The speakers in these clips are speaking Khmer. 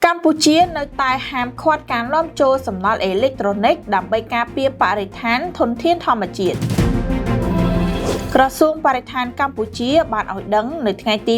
កម្ពុជានៅតែហាមឃាត់ការនាំចូលសំណល់អេឡិចត្រូនិកដើម្បីការពារបរិស្ថានធនធានធម្មជាតិ។ ក្រសួងបរិស្ថានកម្ពុជាបានឲ្យដឹងនៅថ្ងៃទី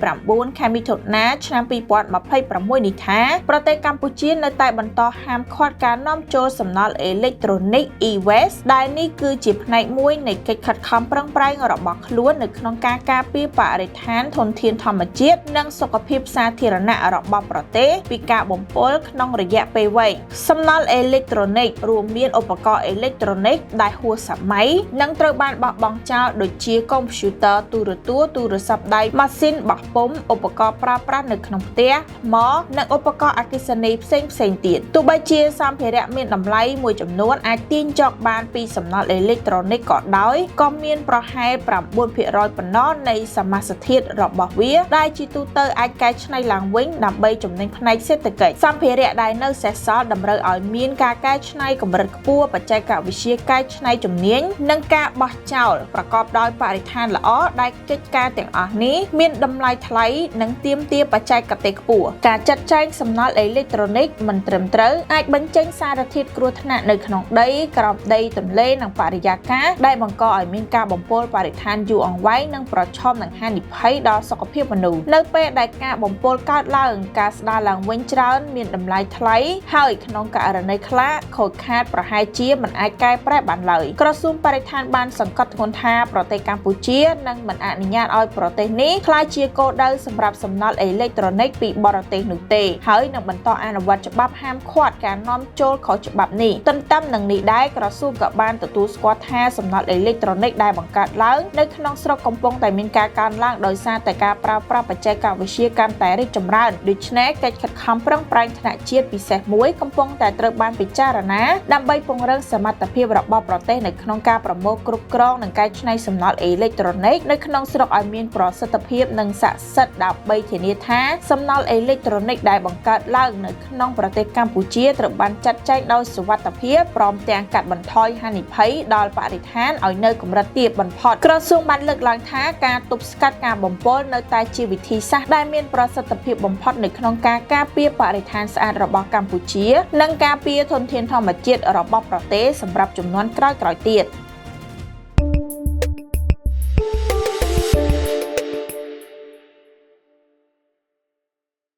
29ខែមិថុនាឆ្នាំ2026នេះថាប្រទេសកម្ពុជានៅតែបន្តហាមឃាត់ការនាំចូលសំណល់អេឡិចត្រូនិក e-waste ដែលនេះគឺជាផ្នែកមួយនៃកិច្ចខិតខំប្រឹងប្រែងរបស់ខ្លួននៅក្នុងការការពារបរិស្ថានធនធានធម្មជាតិនិងសុខភាពសាធារណៈរបស់ប្រទេសពីការបំពុលក្នុងរយៈពេលវែង។សំណល់អេឡិចត្រូនិករួមមានឧបករណ៍អេឡិចត្រូនិកដែលហួសសម័យនិងត្រូវបានបោះបង់ចោលដូចជាកុំព្យូទ័រទូរទស្សន៍ទូរស័ព្ទដៃម៉ាស៊ីនបោះពុម្ពឧបករណ៍ប្រើប្រាស់នៅក្នុងផ្ទះថ្មនិងឧបករណ៍អគ្គិសនីផ្សេងផ្សេងទៀតទោះបីជាសម្ភារៈមានតម្លៃមួយចំនួនអាចទាញយកបានពីសំណល់អេឡិចត្រូនិកក៏ដោយក៏មានប្រហែល9%ប៉ុណ្ណោះនៃសមាសធាតុរបស់វាដែលជាទូទៅអាចកែច្នៃឡើងវិញដើម្បីចំណេញផ្នែកសេដ្ឋកិច្ចសម្ភារៈដែលនៅសេសសល់តម្រូវឲ្យមានការកែច្នៃកម្រិតខ្ពស់បច្ចេកវិទ្យាកែច្នៃជំនាញនិងការបោះចោលប្រកបដោយបរិស្ថានល្អដែលកិច្ចការទាំងអស់នេះមានតម្លៃថ្លៃនិងទាមទារបច្ចេកទេសខ្ពស់ការចាត់ចែងសំណល់អេឡិចត្រូនិកមិនត្រឹមត្រូវអាចបញ្ចេញសារធាតុគ្រោះថ្នាក់នៅក្នុងដីក្រោមដីទន្លេនិងបរិយាកាសដែលបង្កឲ្យមានការបំពុលបរិស្ថានយូរអង្វែងនិងប្រឈមនឹងហានិភ័យដល់សុខភាពមនុស្សនៅពេលដែលការបំពុលកើតឡើងការស្ដារឡើងវិញច្រើនមានតម្លៃថ្លៃហើយក្នុងករណីខ្លះខូចខាតប្រហែលជាមិនអាចកែប្រែបានឡើយក្រសួងបរិស្ថានបានសង្កត់ធ្ងន់ថាប្រទេសកម្ពុជានឹងមិនអនុញ្ញាតឲ្យប្រទេសនេះក្លាយជាគោលដៅសម្រាប់សំណល់អេឡិចត្រូនិកពីបរទេសនោះទេហើយនឹងបន្តអនុវត្តច្បាប់ហាមឃាត់ការនាំចូលខុសច្បាប់នេះទន្ទឹមនឹងនេះដែរក្រសួងក៏បានទទួលស្គាល់ថាសំណល់អេឡិចត្រូនិកដែលបង្កើតឡើងនៅក្នុងស្រុកកំពុងតែមានការកើនឡើងដោយសារតែការប្រើប្រាស់បច្ចេកវិទ្យាកាន់តែរីកចម្រើនដូច្នេះកិច្ចខិតខំប្រឹងប្រែងថ្នាក់ជាតិពិសេសមួយកំពុងតែត្រូវបានពិចារណាដើម្បីពង្រឹងសមត្ថភាពរបស់ប្រទេសនៅក្នុងការប្រមូលគ្រប់គ្រងនិងកែច្នៃសំណល់អេឡិចត្រូនិកនៅក្នុងស្រុកឲ្យមានប្រសិទ្ធភាពនិងស័ក្តិសិទ្ធិដើម្បីធានាថាសំណល់អេឡិចត្រូនិកដែលបង្កើតឡើងនៅក្នុងប្រទេសកម្ពុជាត្រូវបានចាត់ចែងដោយសុវត្ថិភាពព្រមទាំងកាត់បន្ថយហានិភ័យដល់បរិស្ថានឲ្យនៅកម្រិតទាបបំផុតក្រសួងបានលើកឡើងថាការទប់ស្កាត់ការបំពុលនៅតែជាវិធីសាស្ត្រដែលមានប្រសិទ្ធភាពបំផុតនៅក្នុងការការពារបរិស្ថានស្អាតរបស់កម្ពុជា និងការពារធនធានធម្មជាតិរបស់ប្រទេសសម្រាប់ជំនាន់ក្រោយៗទៀត។